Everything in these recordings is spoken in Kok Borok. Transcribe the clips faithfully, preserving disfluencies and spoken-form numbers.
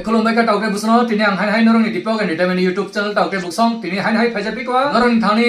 Khulumbai kha taukhe bwswno, tini ang hain hai norokni Deepak Entertainment YouTube channel taukhe bwswng, tini hain hai phaijak piko ang norokni thani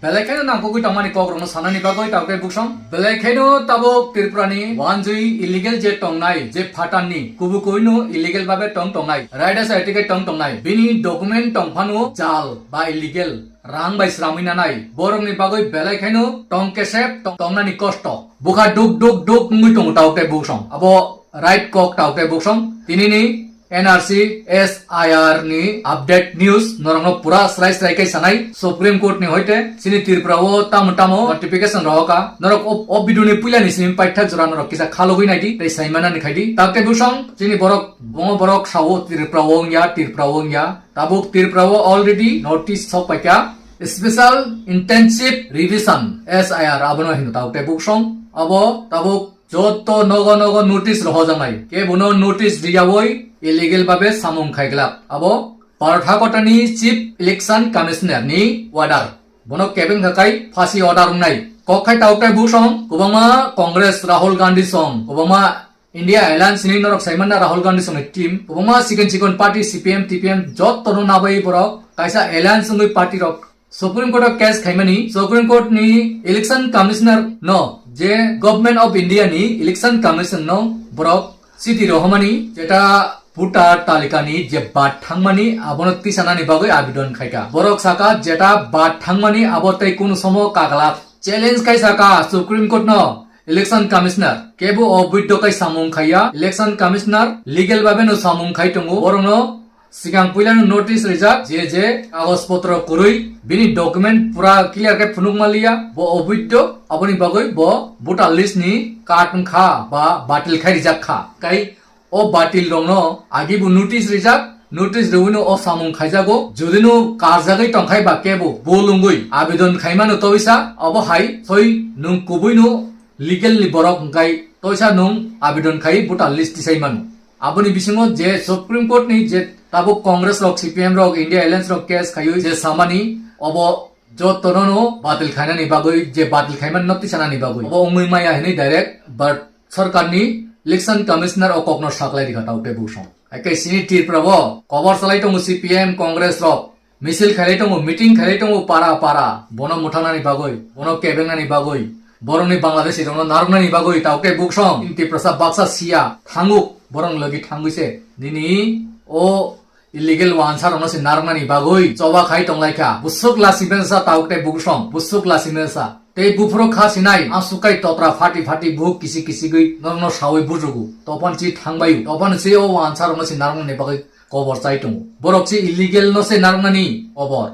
belai kheno nangkukwi tongmani kokrokno sanani bagwi taukhe bwswng. Belai kheno tabuk Tripurani wanjwi illegal je tongnai, je phatarni kubukuino illegal babe tong tongnai, raida saitike tong tongnai, bini document tongphano jal ba illegal, rang bai sramwi nanai, borokni bagwi belai kheno tong kesep tong-, tongnani kosto. Bukha duk duk duk wngwi tongo taukhe bwswng. Abo right kok taukhe bwswng. Tinini N R C S I R ni update news norokno pura srai srai khe sanai. Supreme Court ni hoite chini Tripura o tamo tamo notification rohoka. Norok o, o video ni puila ni simi paithak jora norok kisa khalogwi naidi tei saimanani khaidi. Taukhe bwswng chini borok, bongo borok sao Tripura o wngya, Tripura o wngya. Tabuk Tripura o already notice sok paikha. Special Intensive Revision, S I R, abono hino tabuk tei bwswng. Abo tabuk joto nogo nogo notice rohojaknai. Kebono notice riyawi illegal babe samung khaiglak. Abo Bharat hakotani Chief Election Commissioner ni order. Bono kebeng khakai phasi order wngnai. Kok khai tabuk tei bwswng kwbangma Congress Rahul Gandhi song, kwbangma India Alliance ni norok saimanna Rahul Gandhi songni team, kwbangma sikon sikon party C P M, T P M, jotono nabai borok kaisa alliance wngwi party rok Supreme Court o case khaimani, Supreme Court ni Election Commissioner no, je Government of India ni Election Commission no borok chiti rohormani, jeta voter talika ni je bad thangmani abono tisanani bagwi abidon khaika. Borok saka jeta bad thangmani abo tei kunu somo kaglak challenge khai saka Supreme Court no, Election Commissioner kebo oboidho khai samung khaiya. Election Commissioner legal babe no samung khai tongo. Borokno sikang puilano notice rijak, je je kagoj potro kwrwi bini document pura clear khe phunuk manliya, bo oboidho, aboni bagwi bo voter list ni cut wngkha ba batil khai rijak kha. Kai o batil rokno agi bo notice rijak, notice rwino o samung khaijago. Judino karjagwi tongkhai ba kebo bo lungwi abidon khaimano tobisa, obo hai soi nwng kubuino legal ni borok hwnkhe toisa nwng abidon khai voter list tisai mano. Aboni bisingo je Supreme Court ni je tabuk Congress rok, C P M rok, India Alliance rok case khaiwi je samani obo jotono no batil khainani bagwi, je batil khaimani no tisanani bagwi obo wngwi maya hinwi direct, but sorkarni Election Commissioner o kokno saklai rikha tau tei bwswng. Hai khe chini Tripura o kobor salai tongo C P M, Congress rok. Misil khailai tongo, meeting khailai tongo para para. Bono mwthangnani bagwi, bono kebengnani bagwi, borokni Bangladeshi rokno narwknani bagwi tau tei bwswng. Tiprasa baksa siya thanguk, borok logi thangwi se. Nini o illegal wansa rokno se narwknani bagwi choba khai tonglaikha. Bwswk lasi mensa tau tei bwswng, bwswk lasi mensa. Tei buphuru kha sinai, asukai totra phati phati buhuk kisi kisigwi norokno sawi bujugo. Topan si thangbaio, topan si o wansa rokno se narwknani bagwi kobor chai tongo. Borok se illegal no se narwknani kobor.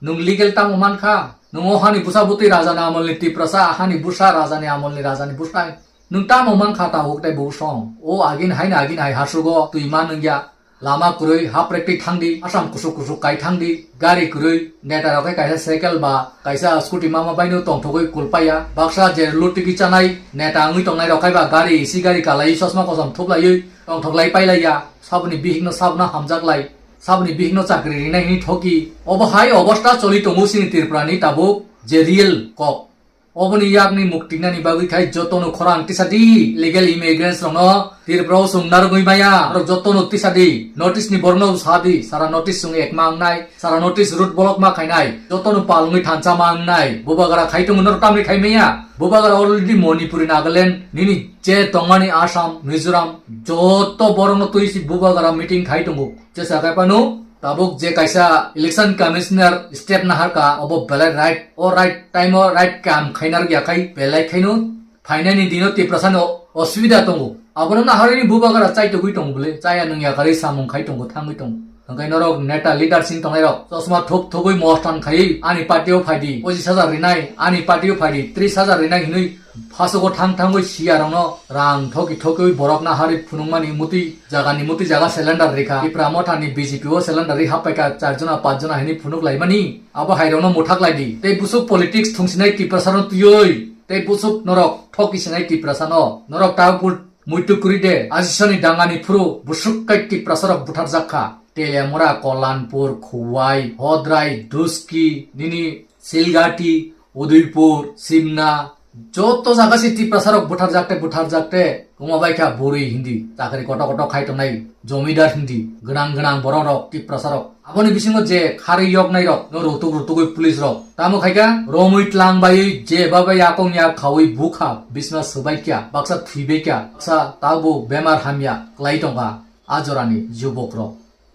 Nwng legal tamo mankha? Nwng o hani bwsa bwtwi rajani amolni Tiprasa, hani bwsa rajani amolni rajani bwsa. Nwng tamo mankha ta huk tei bwswng? O agin haino agin hai hasugo twi ma nwngya. Lama kwrwi, haprekti thangdi, Assam kusuk kusuk kai thangdi, gari kwrwi, neta rok khe kaisa cycle ba kaisa scooty mama baino tongthogwi kulpaiya. Baksa je lutiki chanai neta wngwi tongnai rok khai ba gari isi gari kalaiwi chosma kosom thuplaiwi tongthoklai pailaiya. Saboni bihikno sabno hamjaklai. Saboni bihikno chakri rinai hini thoki. Obo hai obosta choli tongo chini Tripura ni tabuk je real kok. Oboni yakni muktinani bagwi khai jotono khorang tisadi, illegal immigrants rokno Tripura o chwng narwgwi maya, norok jotono tisadi, notice ni borokno sadi, sara notice chwng ekma wngnai, sara notice road block ma khainai, jotono pal wngwi thansa ma wngnai, bubagra khai tongo norok tamni khai maya, bubagra already Manipuri, Nagaland, nini je tongmani Assam, Mizoram, joto borokno twi si bubagra meeting khai tongo. Jesa khai phano tabuk je kaisa election commissioner step naharka, obo belai right, o right time o right kam khaina rwgya khai belai khaino phainani dino Tiprasani o-, osubida tongo. Abono naharwi ni bubagra chaitogwi tongo bwle, chaya nungya karwi samung khai tongo, thangwi tongo. Hwnkhe norok neta leader sing tongnai rok chosma thup thubwi mostan khaiwi ani party o phaidi, pochis hajar rinai, ani party o phaidi, tris hajar rinai hinwi phasogo thang thangwi siya rokno rang thoki thokiwi borok naharwi phunukmani mutwi jagani mutwi jaga cylinder rikha. Tipra mothani B J P o cylinder ri happaikha char jona, panch jona hinwi phunuk laimani. Abo hai rokno mwthak laidi. Tei bwswk politics thungsinai Tiprasa no twiwi. Tei bwswk norok thoki sinai Tiprasa no. Norok ta muitu kwrwi de. Ajisoni dangani phuru bwswk kai Tiprasa rok butharjak kha. Teliamura, Kollanpur, Khowai, Hodrai, Duski, nini Silgati, Udaipur, Simna, Joto jaga se Tiprasa rok butharjak te, butharjak te, kuma bai kha buri hindi, chakri koto koto khai tongnai, jomidar hindi, gwnang gwnang borok rok, Tiprasa rok. Aboni bisingo je kharwi yoknai rok, no rutuk rutugwi police rok. Tamo khai kha, romwi tlang baiwi je babai yakong yak khawi bukha, bisma swbai kya, baksa thwibai kya, baksa tabo bemar hamya, klai tongkha, a jorani jubok rok.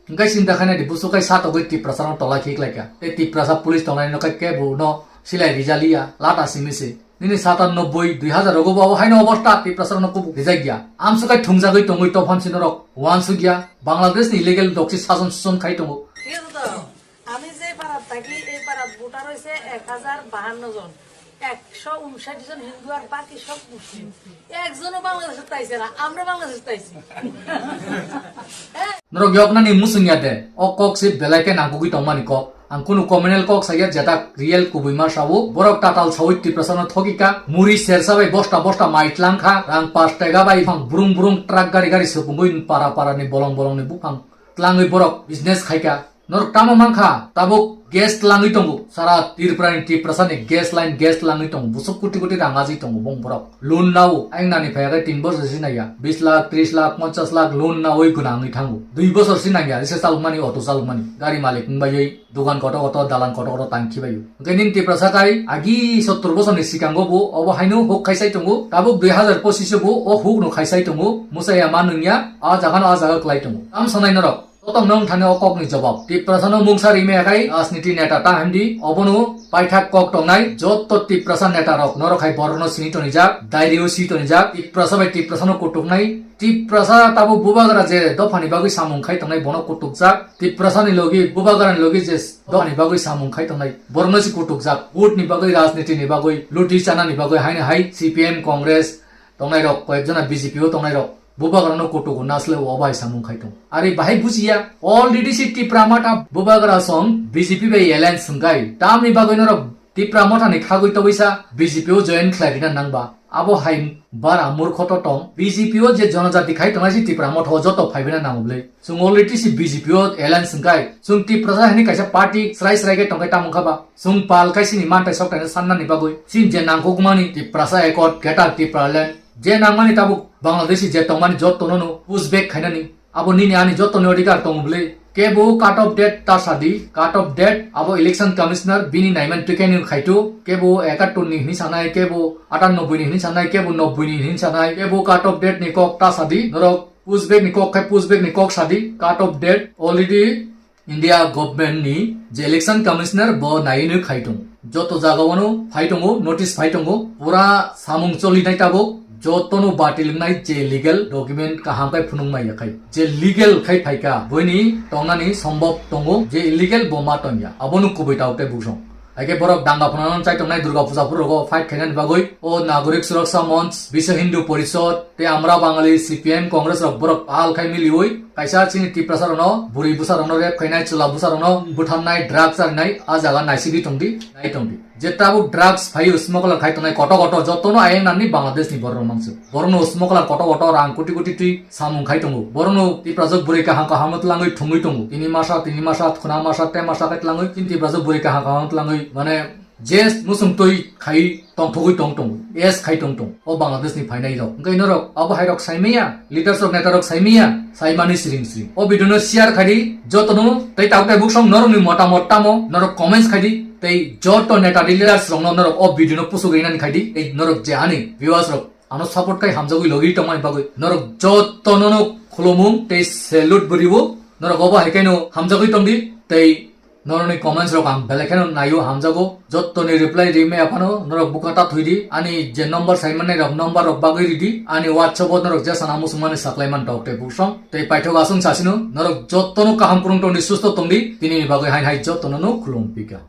Hingke sinta khainai di, busu kai satogwi Tiprasa no tolai khiklai kha. Tei Tiprasa police tongnai no kai kebo no silai rijaliya, lata simi se. Nini sata nobboi, dui hazar rogo bo haino obostha Tiprasa no kubuk rijak ya. Amso kai thungjagwi tongwi tophan sino rok, wansuk ya. Bangladesh ni illegal doksi sason suson khai tongo. ঠিক আছে তো? আমি যে পাড়াত থাকি, এই পাড়াত ভোটার হয়েছে এক হাজার বাহান্ন জন। একশো উনষাট জন হিন্দু আর বাকি সব মুসলিম। একজনও বাংলাদেশে তাইছে না, আমরা বাংলাদেশে তাইছি। Norok yoknani musung ya de. O kok se belai khe nangkukwi tongmani kok. Ang kunu communal kok saya, jeta real kubui ma sao. Borok tatal sawi Tiprasa no thokika. Muri sersa bai bosta bosta mai tlang kha. Rang pas tega bai phang brung brung truck gari gari supungwi para para ni bolong bolong ni buphang tlangwi borok business khaika. Norok tamo mankha, tabuk gas tlangwi tongo. Sara Tripura ni Tiprasa ni gas line, gas tlangwi tongo. Busuk koti koti rang ajwi tongo bong borok. Loan nao, ayang nani phaiya khe tin bosor si naiya. Bis lakh, tris lakh, ponchas lakh loan naoi gwnangwi thango. Dui bosor si nangya, risa chalokmani, auto chalokmani. Gari malik wngbai oi, dogan koto koto, dalan koto koto tang khibai o. Hwnkhe nini Tiprasa kai agi sottor bosor ni sikango bo obo haino huk khaisai tongo. Tabuk dui hazar pochish o bo o huk no khaisai tongo. Muchaya ma nungya, a jaga no a jaga klai tongo. Tam sanai norok. Totong nong thani o kok ni jawab. Tiprasa no mungsa rimaya khai rajniti neta ta hamdi. Obono paithak kok tongnai. Jotto Tiprasa neta rok norok hai borok no sini tonijak. Diary o si tonijak. Tiprasa bai Tiprasa no kutuknai. Tiprasa tabo bubagra je dophani bagwi samung khai tongnai bono kutukjak. Tiprasa ni logi bubagra ni logi je dophani bagwi samung khai tongnai borok no si kutukjak. Vote ni bagwi, rajniti ni bagwi, luti chana ni bagwi haini hai C P M, Congress tongnai rok, koyek jona B J P o tongnai rok. Bubagra no kutugo nasle o bai samung khai tong. Ari bahai bujiya. Already si Tipra Motha bubagra song B J P bai alliance wngkai. Tamni bagwi norok Tipra Motha ni khagwi tobisa B J P o join khlai rina nangba. Abo hai bara murkho to tong. B J P o je jonojati khai tongnai si Tipra Motha o joto phai bina nango bwle. Chwng already si B J P o alliance wngkai. Chwng Tiprasa hani kaisa party srai srai khe tongkai tamo wngkha ba. Chwng pal kai sini mantai sok taino sanna ni bagwi. Sin je nangkukmani Tiprasa Accord, Greater Tipraland. Je nangmani tabuk Bangladeshi je tongmani jotto no no push back khainani. Abo nini ani jotto ni odhikar tongo bwle. Kebo cut off date ta sadi, cut off date abo election commissioner bini naiman twi khaini khaitu. Kebo ekattor ni hini sanai, kebo atannobboi ni hini sanai, kebo nobboi ni hini sanai, kebo cut off date ni kok ta sadi. Norok push back ni kok khai push back ni kok sadi, cut off date already India government ni je election commissioner bo naiwi nwi khai tongo. Joto jaga wano phai tongo, notice phai tongo. Pura samung choli nai tabuk, joto no batil wngnai je legal document kaham khai phunuk mai ya khai. Je legal khai phai ka, boini tongnani sombhob tongo, je illegal bo ma tongya. Abono kubui tao tei busong. Haikhe borok danga phunuknani chai tongnai Durga Puja phuru rogo fight khainani bagwi. O Nagorik Suraksha Monch, Biswa Hindu Porishad, tei Amra Bangali, C P M, Congress rok borok pal khai miliwi. Kaisa chini Tiprasa rokno, bwrwi bwsa rokno rape khainai, chwla bwsa rokno butharnai, drugs charinai, a jaga naisigwi tongdi, nai tongdi. Je tabuk drugs phaio, smuggler khai tongnai koto koto, jotono ayang nani Bangladesh ni borok rok mangse. Borokno smuggler koto koto rang koti koti twi samung khai tongo. Borokno Tiprajwk bwrwi kaham kaham no twlangwi thwngwi tongo. Tini masa, tini masa, khuna masa, te masa khai twlangwi, chini Tiprajwk bwrwi kaham kaham no twlangwi, mane, je musung twi khai tongthogwi tong tongo, yes khai tong tong, o Bangladesh ni phainai rok. Hwnkhe norok abo hai rok saimaya, leaders rok, neta rok saimaya, saimani siring siring. O video no share khai di, jotono tei tabuk tei buksong norok ni motamot tamo, norok comments khai di, tei joto neta leaders rok no norok o video no pusugwi nani khai di, tei norok je ani viewers rok ano support khai hamjagwi logi tongmani bagwi norok jotono no khulumung tei salute bo riwo, norok obo hai khe no hamjagwi tong di, tei norokni comments rok ang belai kheno naio, hamjago. Jottoni reply ri maya phano norok buka ta thwi di. Ani je number sai mannai rok, number rok bagwi ri di. Ani WhatsApp o norok je sana muchung mani saklai man tok tei buksong. Tei paithak aswng sasino norok jottono kaham kwrwng tong di, susto tong di. Tini ni bagwi hain hai jottono no khulum pika.